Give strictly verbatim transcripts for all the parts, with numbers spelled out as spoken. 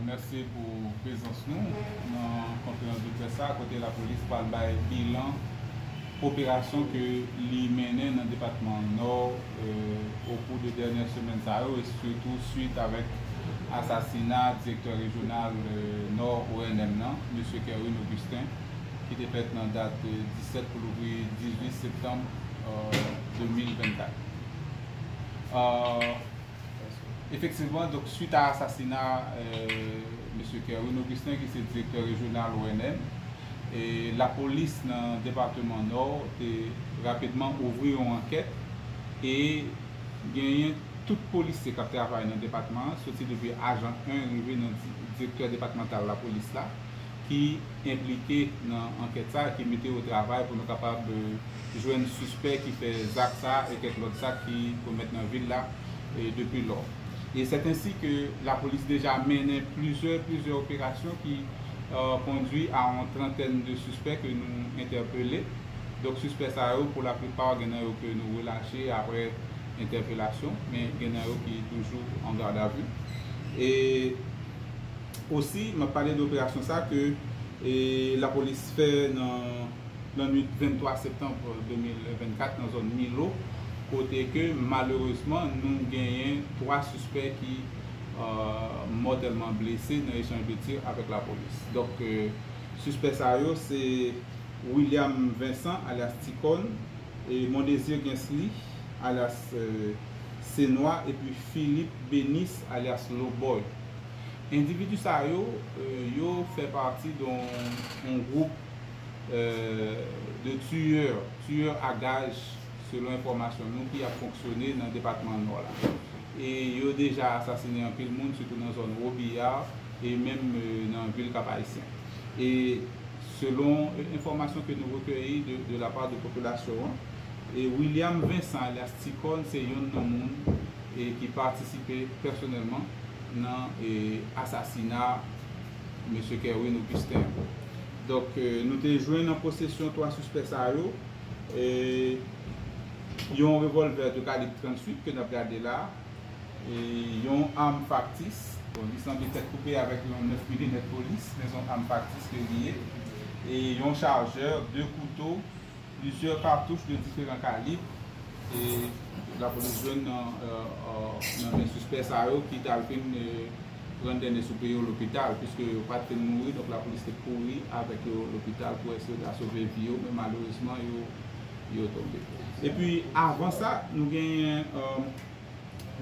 Mèsi pou prezans nou nan konferans de près sa, kote lapolis pral bay bilan operasyon ke li mennen nan depatman Nò, euh, au cours de dènyè semèn sa yo, e sitou swit avèk asasina direktè rejyonal, euh, Nò O N M nan, mesye Kerwin Augustin, ki te fèt nan dat, euh, disèt pou louvri dizuit septanm, euh, de mil vennkat. Euh, Efektivman, donk, swit a asasina, euh, mesye Kerwin Augustin, ki se direktè rejyonal O N M, e lapolis nan depatman Nò te rapidman ouvri yon ankèt e genyen tout polisye k ap travay nan depatman an, soti depi ajan en rive nan di-, direktè depatmantal lapolis la, ki enplike nan ankèt sa, ki mete yo travay pou nou kapab, euh, jwenn sispè ki fè zak sa e kèk lòt zak ki komèt nan vil la, e depi lò. E sèt ensi ke lapolis deja mennen plizyè, plizyè operasyon ki, euh, kondwi a yon trantèn de sispè ke nou entèpele. Donk, sispè sa yo, pou laplipa, gen nan yo ke nou relache apre entèpelasyon, men gen nan yo ki toujou an gadavi. E osi, m ap pale de operasyon sa ke, e, lapolis fè nan lannwit venntwa septanm de mil vennkat nan zòn Milo, kote ke malerezman nou genyen twa sispè ki, euh, mòtèlman blese nan echanj de tir avèk lapolis. Donk, euh, sispè sa yo se William Vincent alyas Tikòn, e Mondésir Gensly alyas, euh, Senwa, epi Philippe Benis alyas Lobòy. Endividi sa yo, euh, yo fè pati de yon, yon gwoup, euh, de tirè, tirè a gaj, selon enfòmasyon nou, ki ap fonksyone nan depatman Nò la. E yo deja asasinen anpil moun, sitou nan zòn Wobiya e menm, euh, nan vil Kap Ayisyen. E selon, euh, enfòmasyon ke nou rekèyi de, de la pa de popilasyon an, e William Vincent alyas Tikòn se yonn nan moun, e ki patisipe pèsonèlman nan, e, asasina mesye Kerwin Augustin. Donk, euh, nou te jwenn an posesyon twa sispè sa yo, e, yon revòlvè de kalib tranntuit ke n ap gade la, e, yon am faktis, bon, li sanble tèt koupe avèk yon nèf milimèt polis, men se yon am faktis ke li ye, e yon chajè, de kouto, plizyè katouch de diferan kalib, e lapolis jwenn nan, euh, euh, nan men sispè sa yo ki t al fin, euh, pran dènye soupe yo lopital, piske yo pa t fin mouri, donk lapolis te kouri avèk yo lopital pou wè si yo ta sove vi yo, men malerezman, yo, yo tonbe. Epi, avan sa, nou genyen, euh,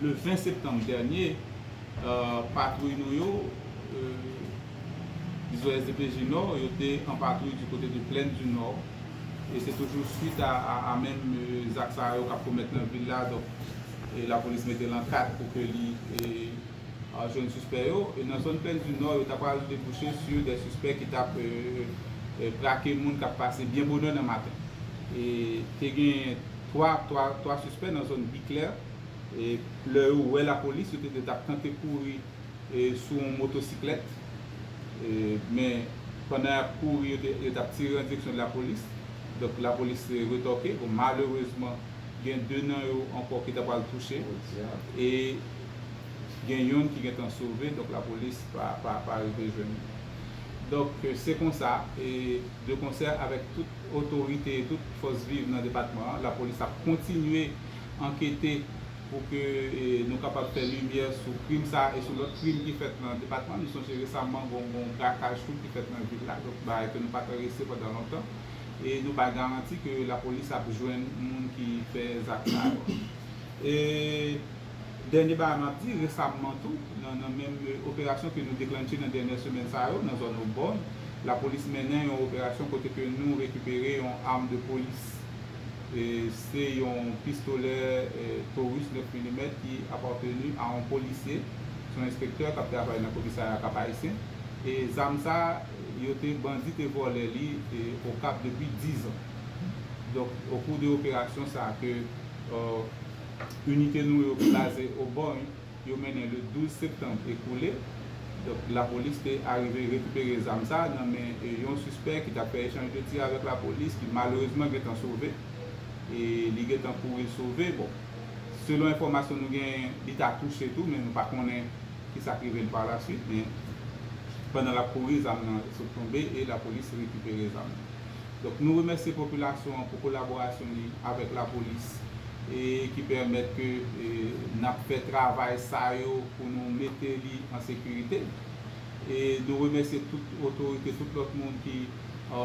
le ven septanm dènye, euh, patwouy nou yo, euh, dizon S D P J Nò, yo te an patwouy di kote de Plaine du Nord. E se toujou swit a, a, a menm, euh, zak sa yo k ap komèt nan vil la. Donk, e lapolis mete l an kat pou ke li, e, a, jwenn sispè yo. E nan zòn Plaine du Nord, yo ta pral debouche sou de sispè ki t ap, euh, euh, brake moun k ap pase byen bonè nan maten. E te gen twa, twa, twa sispè nan zòn Biklè. E lè yo wè lapolis, yo te, te t ap tante kouri, e, sou yon motosiklèt. E, men, pandan y ap kouri, yo te, yo t ap tire an direksyon de lapolis. Donk, lapolis te retòke. Bon, malerezman, gen de nan yo ankò ki ta pral touche. E gen yonn ki gentan sove, donk lapolis pa, pa, pa rive jwenn li. Donk, se konsa, e de konsè avèk tout otorite, tout fòs viv nan depatman an, lapolis ap kontinye ankete pou ke, e, nou kapab fè limyè sou krim sa a e sou lòt krim ki fèt nan depatman. Nou sonje resaman, gon, gon brakaj tou ki fèt nan vil la, donk bagay ke nou pa t anrejistre pandan lontan. E nou bay garanti ke lapolis ap jwenn moun ki fè zak sa yo. E dènye bagay m ap di, resaman tou, nan, nan menm, e, operasyon ke nou deklanche nan dènyè semèn sa yo, nan zòn Obòn, lapolis mennen yon operasyon kote ke nou rekipere yon arme de police. E se yon pistolè, e, Taurus nèf milimèt ki apateni a yon polisye, se yon enspektè k ap travay nan komisarya Kap Ayisyen. E zam sa, yo te, bandi te vòlè li, e, Okap depi dizan. Donk, au cours de operasyon sa ke, euh, inite nou yo ki baze Obòn, yo mennen le douz septanm ekoule. Donk, lapolis te arive rekipere zam sa nan men, e, yon sispè ki t ap fè echanj de tir avèk lapolis, ki malerezman gentan sove. E li gentan kouri sove. Bon, selon enfòmasyon nou genyen, li ta touche tou, men nou pa konnen kisa k rive l pa la swit. Men pandan l ap kouri, zam nan sot tonbe e lapolis rekipere zam nan. Donk, nou remèsye popilasyon an pou kolaborasyon li avèk lapolis e ki pèmèt ke e, n ap fè travay sa yo pou nou mete li an sekirite. E nou remèsye tout otorite, tout lòt moun ki e,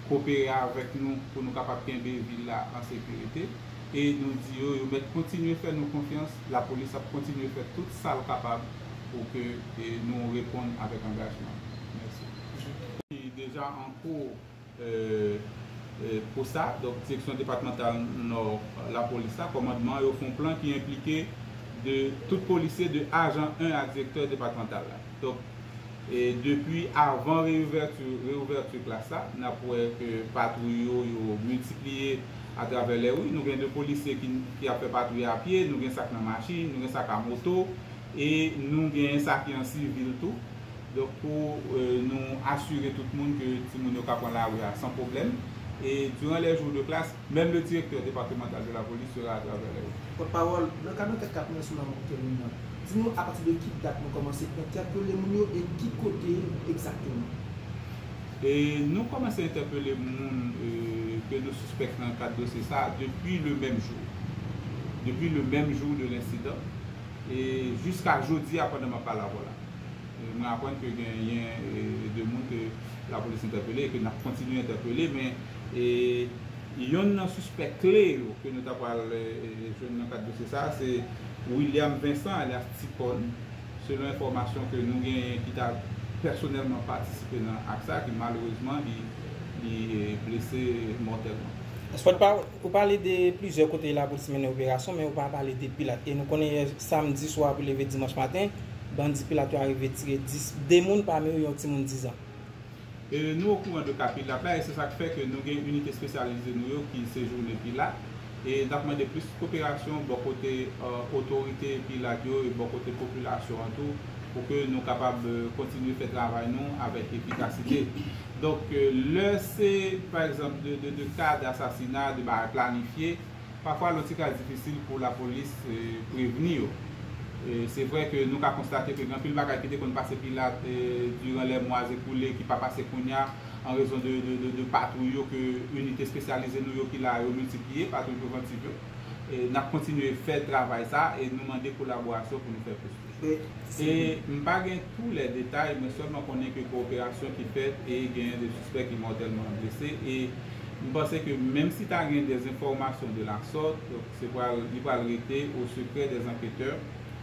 kopere avèk nou pou nou kapab kenbe vil la an sekirite. E nou di yo, yo mèt kontinye fè nou konfyans, lapolis ap kontinye fè tout sa l kapab pou ke e, nou reponn avèk angajman. Mèsi. Ki deja an kou e, e, pou sa, donk, Direksyon Depatmantal Nò Lapolis la, kòmandman yo fè yon plan ki enplike de tout polisye, de ajan en a direktè depatmantal la. Donk, e depi avan reouvèti, reouvèti klas la, n ap wè ke patwouy yo, yo miltipliye atravè lè ri. Nou gen de polisye ki, ki ap fè patwouy a pye, nou gen sa k nan machin, nou gen sa k a moto, e nou gen sa ki an sivil tou. Donk, pou e, nou asire tout moun ke timoun yo ka pran lari a san pwoblèm. E durant les jours de classe, même le directeur départemental de la police sera à travers les rues. Pòtpawòl, nan kad ankèt k ap mennen sou lanmò Kevin nan, di nou apati de ki dat nou kòmanse entèpele moun yo e ki kote egzakteman? E nou kòmanse entèpele moun e, ke nou sispèk nan kad dosye sa a depi le menm jou. Depi le menm jou de lensidan. E jiska jodi a pandan m ap pale avè w la. E mwen aprann ke genyen e, de moun ke lapolis entèpele e ke n ap kontinye entèpele, men e, yonn nan sispèk kle yo ke nou ta pral e, jwenn nan kad dosye sa a, se William Vincent, alyas Ti Kòn, selon enfòmasyon ke nou genyen, ki ta pèsonèlman patisipe nan ak sa, ki malerezman li, li e, blese mòtèlman. Pòtpawòl, ou pale de plizyè kote lapolis mennen operasyon, men ou pa pale de Pilat. E nou konnen yè samdi swa pou leve dimanch maten, bandi Pilat yo arive tire dis, de moun, pami yo yon timoun diz an. E nou okouran de ka Pilat la, e se sa k fè ke nou gen inite espesyalize nou yo ki sejounen Pilat. E n ap mande plis koperasyon bò kote e, otorite Pilat yo e bò kote popilasyon an tou, pou ke nou kapab e, kontinye fè travay nou avèk efikasite. Donk, e, lè se, pa egzanp, de, de, de ka dasasina, de bagay planifye, pafwa l yon ti ka difisil pou lapolis e, prevni yo. E, se vre ke nou ka konstate ke gen anpil bagay ki te konn pase Pilat e, diran lè mwa ekoule ki pa pase kounye a, an rezon de, de, de, de patwouy yo ke inite espesyalize nou yo ki la yo miltipliye, patwouy prevantiv yo. E, n ap kontinye fè travay sa e nou mande kolaborasyon pou nou fè plis toujou. E m pa gen tou lè detay, mwen sèlman konnen ke gen operasyon ki fèt e genyen de sispè ki mòtèlman blese. E m panse ke menm si ta gen des enfòmasyon de la sòt, se pral, li pral rete au secret des enquêteurs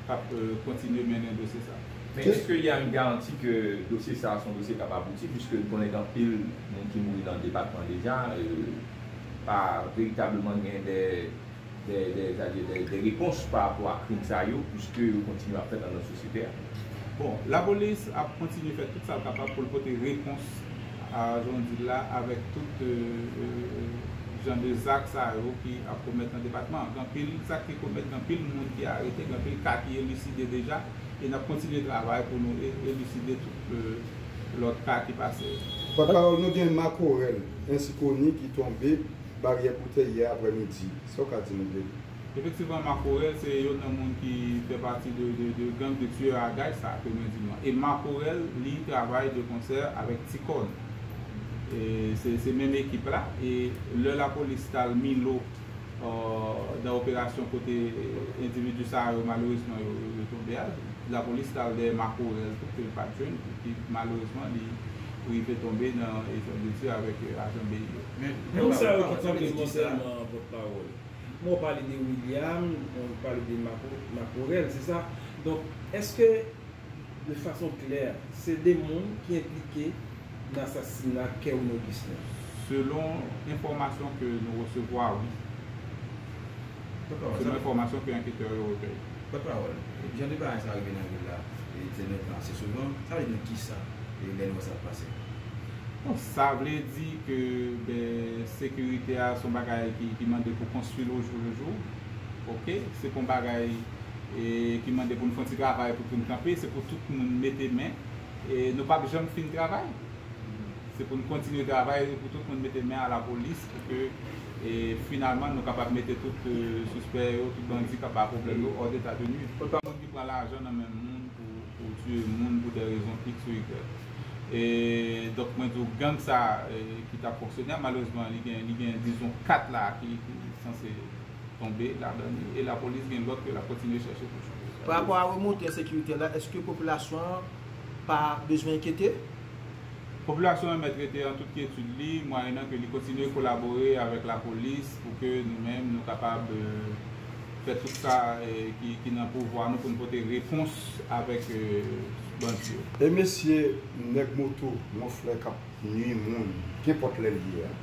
k ap e, kontinye mennen dosye sa. Mais est-ce qu'il y a une garantie que dosye sa a, se yon dosye k ap abouti, puiske nou konnen gen anpil moun ki mouri nan depatman deja, e, pa veritableman gen de, de, de, sa di, de, de repons pa rapò a krim sa yo, puiske yo kontinye ap fèt anndan sosyete a? Bon, lapolis ap kontinye fè tout sa l kapab pou l pote repons a, jan w di l la, avèk tout e, e, jan de zak sa yo ki ap komèt nan depatman an. Gen anpil zak ki komèt, gen anpil moun ki arete, gen anpil ka ki eliside deja, e n ap kontinye travay pou nou e, eliside tout e, lòt ka ki pase yo. Pòtpawòl, nou gen makorèl ensi koni ki tonbe baryè Boutèy yè aprèmidi. Sa w ka di nou de li? Efektivman, makorèl se youn nan moun ki fè pati de, de, de gang de tueurs à gages sa ke mwen di nou an. E makorèl, li travay de konsè avèk Ti Kòn. E se, se menm ekip la. E lè lapolis t al Milo, e, nan operasyon kote endividi sa yo, malerezman, yo, yo, yo tonbe a, lapolis t al dèyè makorèl tou, ke l pa t jwenn, epi malerezman, li rive tonbe nan, e, jan de tir avèk e, ajan B I yo. Men, men moun sa yo ki tonbe mòtèlman, pòtpawòl. Bon, w pale de William, w pale de Mako-, Makorèl, se sa? Donk, èske, de fason klè, se de moun ki enplike nan asasina Kerwin Augustin? Selon enfòmasyon ke nou resevwa, wi. Dakò, selon enfòmasyon ke anketè yo rekèyi. Pòtpawòl, jan de bagay sa rive nan vil la, e, se nan tan ase souvan, sa vle di kisa, e, lè nou wè sa ap pase? Bon, sa vle di ke, ben, sekirite a se yon bagay ki, ki mande pou konstwi l au jour le jour. Oke? Se pa yon bagay, e, ki mande pou n fè yon ti travay pou, pou n kanpe, se pou tout moun mete men. E nou p ap janm fin travay. Se pou n kontinye travay, pou tout moun mete men a lapolis, pou ke, e, finalman, nou kapab mete tout, e, sispè yo, tout bandi k ap bay pwoblèm yo, hors d'état de nuire. Tout moun ki pran lajan nan men moun pou, Pou tiye moun pou de rezon X ou Y. E, donk, mwen di w, gang sa, e, ki t ap fonksyone a, malerezman, li gen, li gen, dizon, kat la ki, ki sanse tonbe ladan li, e lapolis gen lòt ke l ap kontinye chèche pou chanje. Pa rapò a remonte ensekirite la, èske popilasyon an pa bezwen enkyete? Popilasyon an mèt rete an tout kyetid li, mwayennan ke li kontinye kolabore avèk lapolis pou ke nou menm nou kapab, e, fè tout sa, e, ki, ki nan pouvwa nou pou n pote repons avèk, e, bandi yo. E mesye nèg moto, mon frè k ap nui moun, kenpòt lè l ye a,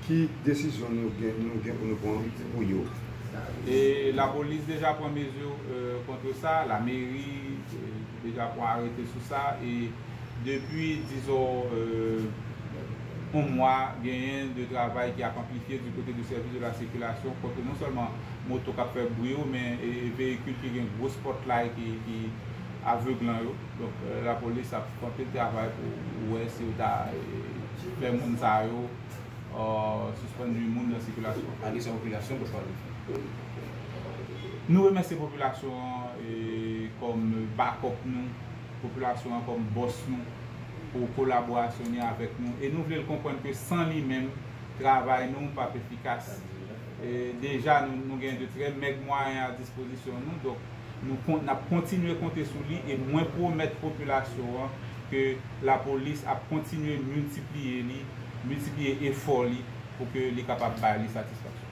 ki desizyon nou gen, nou gen pou nou pran pou yo? E lapolis deja pran mezi, e, kont sa, lameri, e, deja pran arete sou sa, e depi, dizon, e, yon mwa, genyen de travay ki ap anplifye di kote de sèvis de la sikilasyon, kote non sèlman moto k ap fè bri yo, men, e, veyikil ki gen gwo spotlight ki, ki aveglan yo. Donk, e, lapolis ap fè anpil travay pou wè si yo ta, e, fè moun sa yo, e, sispann nui moun nan sikilasyon. A kesyon popilasyon, pou pale. Nou remèsye popilasyon an, e, kòm bakòp nou, popilasyon an kòm bòs nou, pou kolaborasyon li avèk nou. E nou vle l konprann ke san li menm, travay nou p ap efikas. E deja, nou, nou gen de trè mèg mwayen a dispozisyon nou, donk nou kon-, n ap kontinye konte sou li, e mwen pwomèt popilasyon an ke lapolis ap kontinye miltipliye li, miltipliye efò li pou ke li kapab bay li satisfaksyon.